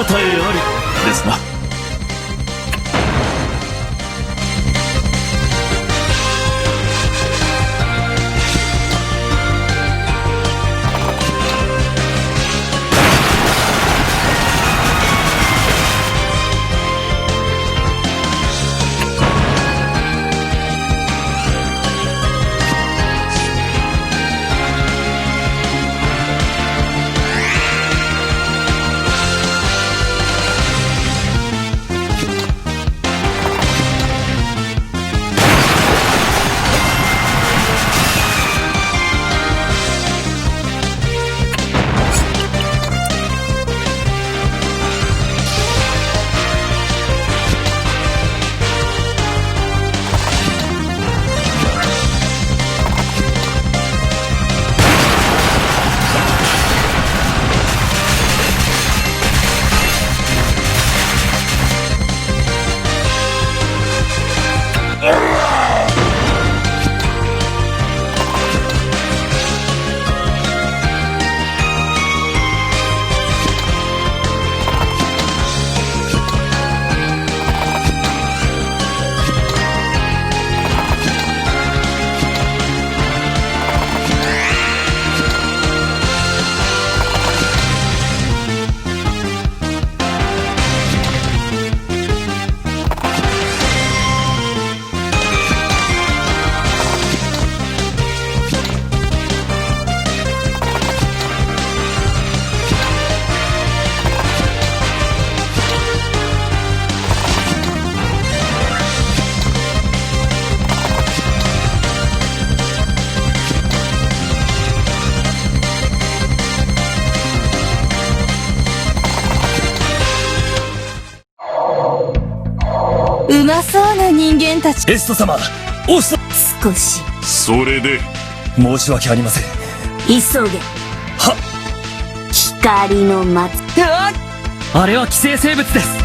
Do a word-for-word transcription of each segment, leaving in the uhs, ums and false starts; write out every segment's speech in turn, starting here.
答えありですな。 うまそうな人間たち。エスト様、おそ、少し。それで。申し訳ありません。急げ。は。光の松。うわっ。あれは寄生生物です。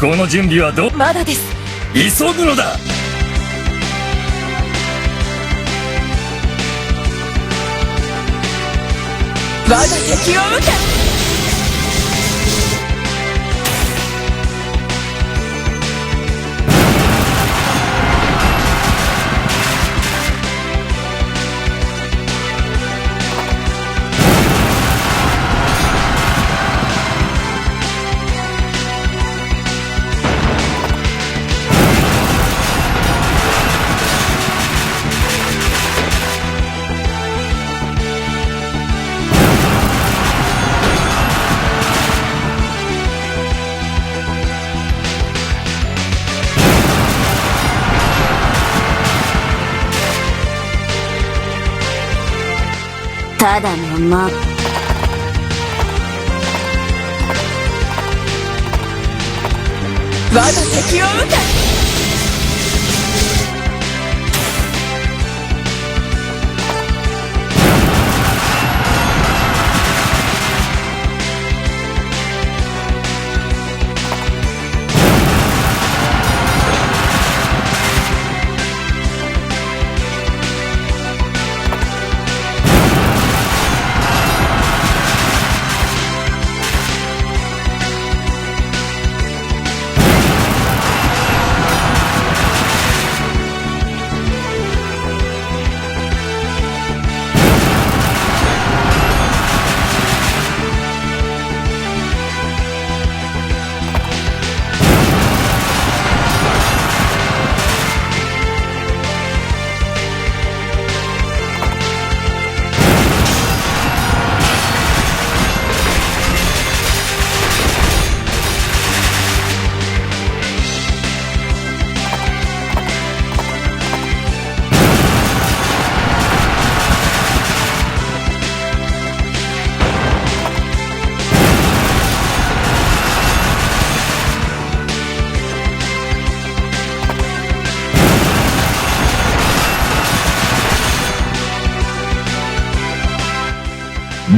出港の準備はどう？まだです。急ぐのだ。我が敵を討て。 ただの、ま、我が敵を討て。 我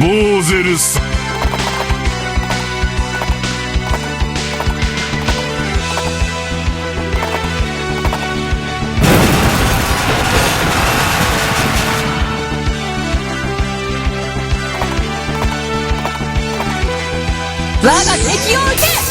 ボーゼルさ。我が敵を討て！